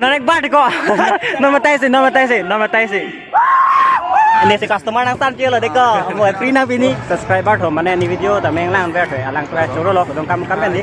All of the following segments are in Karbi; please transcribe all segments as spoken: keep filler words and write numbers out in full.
Non ek bar deko. Non matai si, non matai si, non matai si. Neli si customer nangsan chelo deko. Mo free na pini. Subscriber tho mane neli video ta meng lang ber tho. Alang try choro lo, dong kam kam ni.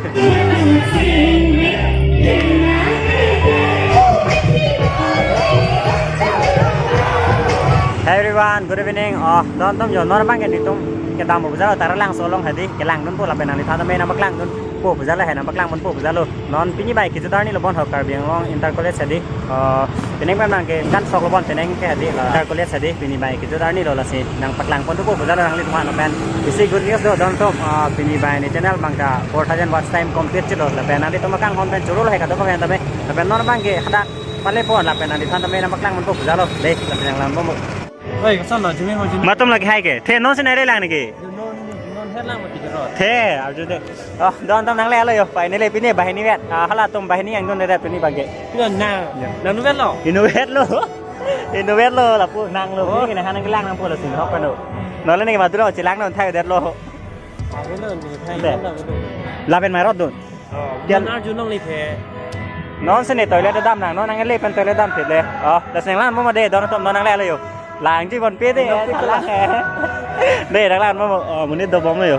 Hey everyone, good evening. Oh, don tum jo non bang ke netum kedam pu jalo Taralangso along hedi, kelang dunpo lapen nangliphan tame nangpaklang dunpo pu jalo he, nangpaklang dunpo pu jalo. Non pini bai kejut arni lo bon ho Karbi Anglong Inter College hedi. Eh, penang pen bang ke kan sok lo bon penang ke hedi, eh, Inter College hedi pini bai kejut arni lo lasi nangpaklang pon dunpo pu jalo nangliphan pen. Isi good news do don tum, eh, pini bai ne channel bang ta four thousand watch time complete chelo lapen nanglitum akanghon pen choro lo he kadokave tame. Lapen non bang ke hadak pale pon lapen nangliphan tame nangpaklang dunpo pu jalo. Dei, lapen nanglang bompo. Oi, koson lo, jumi mo jumi. Matum lagi hai ke. The non si nai le lang niki. Non, non, non, her lang mati kero. The, arju de. Oh, don tum nangle lo jo. Finally pini banghini vet. Ah, halatum banghini angdun vet pini bang ke. Pini na. Ya. Nang nu vet lo. Inut vet lo. Inut vet lo, lapu nang lo. Oh. Neli nanghan nangkelang nangpo lo si hok pano. Non le neli madu lo chelang non thai det lo. Ave lo, neli thai. Dei. Lo, ave lo. Lapen mai rot dun. Oh, dia- non arju longle the. Non si ne toilet dam nang, non nangle pen toilet dam the le. Oh, das nanglang mo ma dei, don tum non nangle lo jo. Lang ji bon pe dei, lang he. Dei, nanglang mo, oh, monit do bom lo jo.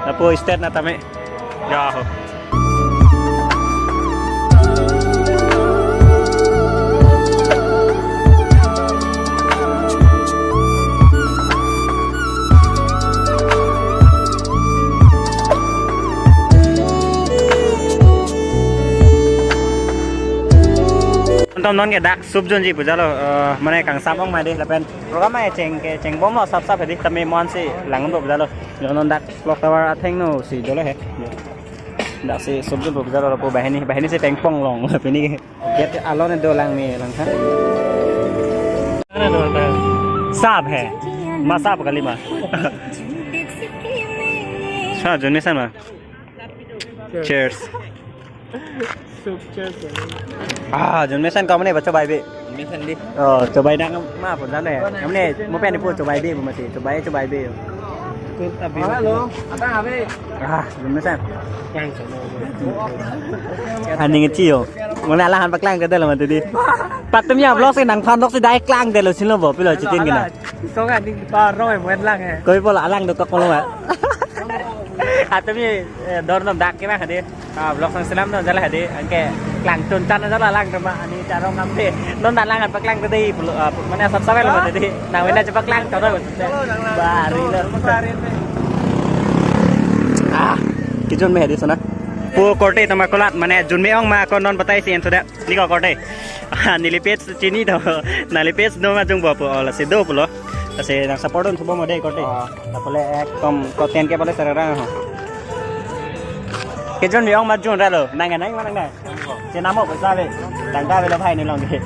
Lapu state na tame. Ya ho. Antam non ke dak soup junji pu jalo, eh, mane kangsam ong ma dei lapen program ai cheng ke chengbom lo sap sap hedi tame mon si lang do pu jalo. Jo non dak clock tower athengno si dolo he. Dak si soup jun pu jalo lapu banghini, banghini si pengpong long pini ke. Gate alone do lang me lang ha. Sap he. Ma sap kali ma. Sa jun me san ma. Cheers. Soup cheers. Ah, jun me san ka mane ba chobai be. Jun me san dei. Oh, chobai nang ma pu jalo he. Amne mo pen pu chobai be pu mati. Chobai, chobai be. Hello, atang ave. Ah, jun me san. Yang sana. Aning chi jo. Mane alanghan paklang ke dei lo mati dei. Pak tum ya vlog si nangphan vlog si dai klang det lo si lo bo pilo chitin kena. Song aning pa rong e muen lang he. Koi polo alang do kok polo ma. Atum ye, eh, dor nom dak ke ma hadi. Ah, vlog sang selam no jala hadi. Anke klang tun tan jala lang tema ani charong kam de. Non alanghan paklang tadi pulo, ah, mane sat sawel lo tadi. Nang wena cepat klang tau. Bari lo. Ah, kejun me hadi sana. Pu korte tama kolat mane jun me ong ma ko non batai si en soda. Neli ko korte. Ah, neli page chini do. Neli page do ma jung bo pu. Oh, lasi do pulo. Lasi nang support un subo mo dei korte. Ah. Lapu le ekdom ko ten K pale serang ho. Kejun me ong ma jun ra lo. Nang nang ma nang nang. Chenam mo ko sa ve. Tangka avelo bhai neli along ke.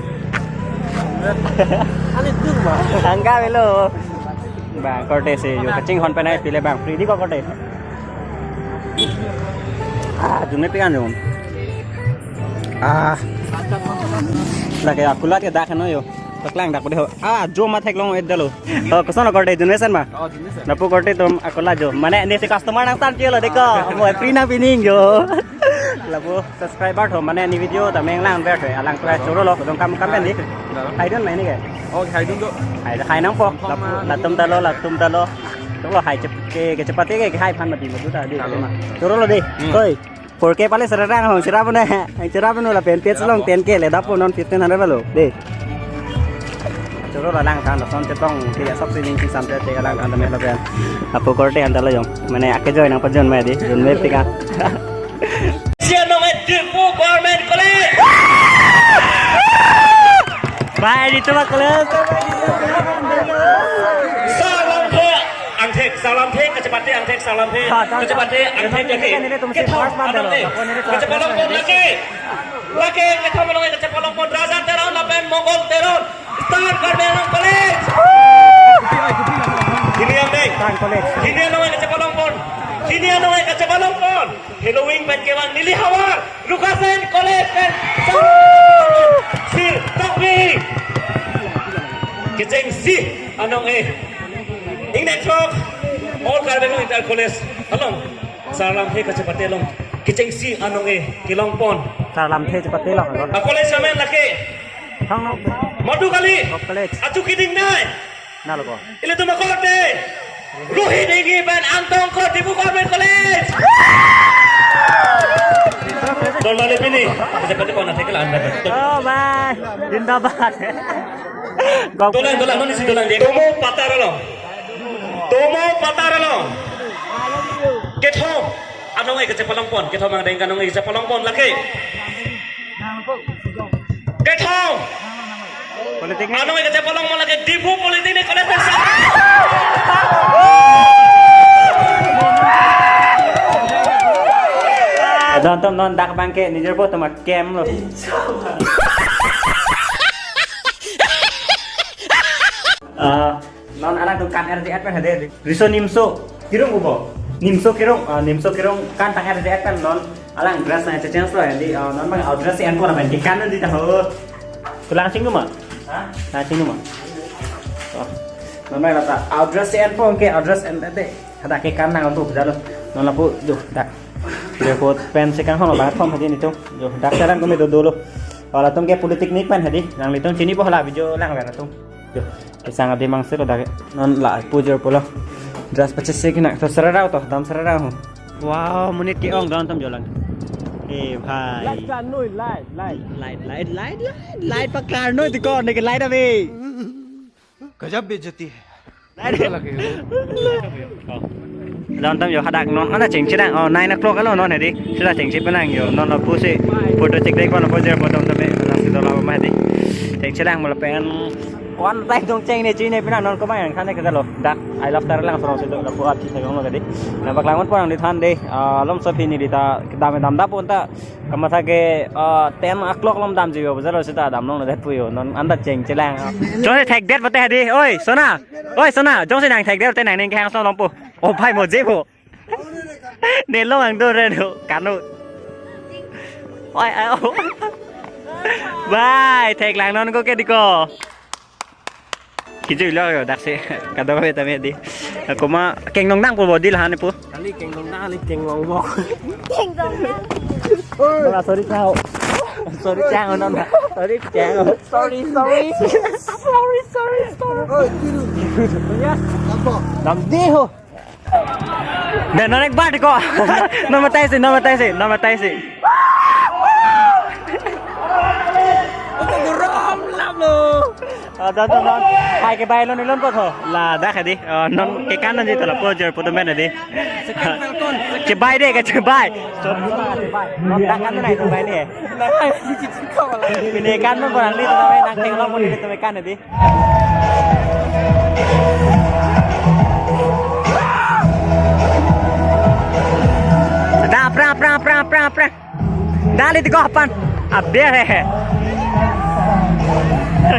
Ani tung ma. Tangka avelo. Bang korte si jo kachinghon penai pile bang free dei ko korte. Ah, jun me pi kan jun. Ah. Lake akulat ke dak no jo. Paklang dak pade ho. Ah, jo ma theklong et dalo. Oh, koson lo korte jun me san ma? Oh, jun me san. Lapu korte tum akulat jo. Mane neli si customer nangsan chelo dei ko. Mo free na pining jo. Lapu subscriber tho mane neli video ta meng lang ber tho. Alang try choro lo dong kam kam ni. Hai dun mai neli ke. Oh, hai dun do. Hai hai nangpo. Lapu latum ta lo, latum ta lo. Choro hai chep ke ke chepate ke hai phan mati madu ta dei. Choro lo dei. Hmm. Koi. Four K pale serang ho, cherap ne. Cherap no lapen page along ten K le dap non fifteen hundred lo. Dei. Choro la lang than son chetong ke sok si ning si sam te te lang than me lapen. Apu korte han ta lo jong. Mane ake join nang pajun me dei, jun me pika. Sian nong Diphu Government College. Bhai, Diphu College. Salam angthek, salam thek, kachepate angthek, salam thek, ha, ta, kachepate angthek, ini lagi. Kan ini tum si first man dalo. Kachepalong pon lagi. Lagi, kachepalong, kachepalong pon Raja Teron lapen Mongol Teron. Star Karbi Anglong College. Hini ang dei. Star College. Hini ang dei kachepalong pon. Hini ang dei kachepalong pon. Heloving pen kevang neli havar. Lukasen College pen. Sir Tokbi. Kechengsi anong eh. Ingnek sok. All Karbi Anglong Inter College along. Salam he kachepate along. Kechengsi anong eh. Kelong pon. Salam the cepat telok. A college amen lake. Thang no. Madukali. College. Achu kiding nai. Nalo ko. Ilitum akorte. Rohit Enghi pen Angtong ko Dibru Government College. Don male pini. Bisa pati kona thekla anda. Oh, bye. Zindabad. Dolang, dolang, non isi dolang dia. Tomo patar along. Tomo patar along. Kethom. Anong e kachepalong pon. Kethom angdeng kanong e kachepalong pon lake. Kethom. Politik ni. Anong e kachepalong pon lake Dibru Politik ni College ni sa. Don atum non dak abangke nijor po tuma kem lo. Ah, non alang tu kan R D at pen hade. Riso Nimso Kirung ubo. Nimso Kirung, ah, Nimso Kirung kan tang R D at pen non alang dress nang change lo hadi. Ah, non mang outdress si enpo na pen kekan di ta ho. Kulang sing numa? Ha? Lang sing numa? Oh. Non mang lata outdress si enpo ke outdress en de. Hada kekan nang tu jalo. Non lapu jo dak. Dia kot pen sekang hong ba thom hadi nitum. Jo dak seran kumi do dolo. Wala tum ke politik ni pen hadi. Nanglitum chini po la video lang vera tum. Jo. Kesang adi mang selo dak non la pujor pulo. Dress pachesik na to sararau to dam sararau. Wow, monit ke-ong don atum jolang. Eh, bhai. Light klar noi, light, light. Light, light, light, light, light paklar noi ti ko ne ke light ave. गजब बेइज्जती है। Light. Don atum jo hadak non ana chengche lang. Oh, nine o'clock alo non hadi. Sila chengche penang jo. Non lapu si photo chekdek pon pujor photo atum me. Nang si dola ma hadi. Chengche lang mula pen. Kon tai dong cheng ne chine pina non ko bang yang thane kejalo. Dak I love Taralangso arongsi do lapu artist agong lo kadi. Na paklang pon nang di than de. Ah, lom so pini di ta kedam dam da pon ta. Kamatha ke, ah, ten o'clock lom damji yo bajalo sita damlong na det puyo. Non anda chengche lang. Jongsi thekdet pate hadi. Oi, Sona. Oi, Sona. Jongsi nang thekdet pate nang ning kehang so lompo. Oh, bhai mo je po. Ne long ang do re do. Kanu. Oi, ai, oh. Bhai, thek lang non ko ke di ko. Kiju lo yo dak si. Kadokave tame di. Koma kenglong nang po bodi lahan po. Kali kenglong nang, kali kenglong mok. Kenglong nang. Wala, sorry chang. Sorry chang non. Sorry chang. Sorry, sorry. Sorry, sorry, sorry. Oi, tiru. Ya. Apa? Dam di ho. Dan non ek bar ko. Non matai si, non matai si, non matai si. Ito gurong lam lo. Ah, don, don, don. Hai ke bai lon ilon ko tho. La dak hadi. Ah, non kekan non ji to lapu jor putum ben hadi. Kebai de ke kebai. Sorry, sorry, kebai. Non dak kan nai to bai ni. Pine kan non ko nang di to bai nang theng lo mo ni to kan hadi. Da pra pra pra pra pra. Dali tiga pan. Abe he.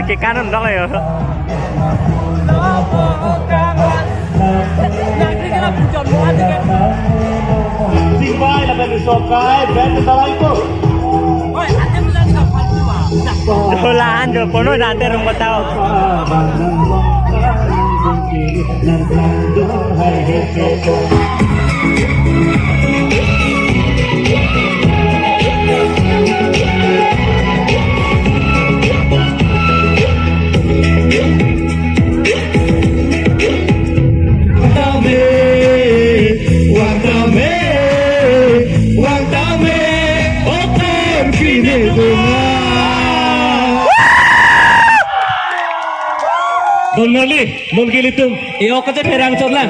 Kekan non dong yo. Sing bai lapen sokai ben tarai ko. Dola ando pono dante rung batao. Wang tame, wang tame, open kine dunga. Don nali, don ke ilitum, e-ok aja pherang chot lang.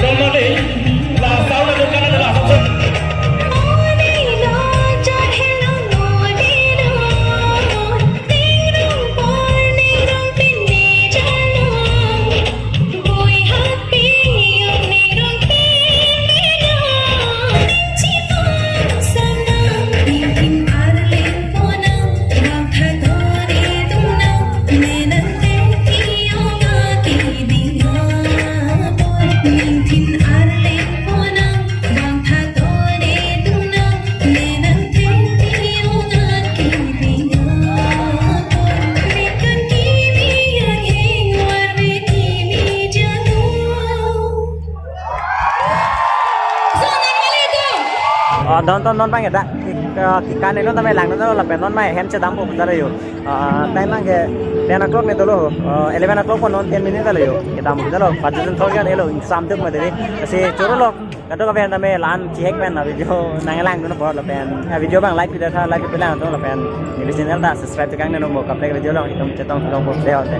Normally, la sound na dukan na la sound. Oh, don ton non bang ya dak. Ki-, eh, kekan non tame lang non lapen non mai hem chedam po putar yo. Ah, time abangke ten o'clock ne dolo. Ah, eleven o'clock po non ten minute lo yo. Kedam po putar lo. Pajun thok yan elo insam tuk ma dei. Lasi choro lo. Kadokave tame la-an chihek pen na video nanglang dun apot lapen, ah, video abang like pida tha, like pida lang dun lapen neli channel ta subscribe tekang ne non mo kaprek video along itum chetong long po dei.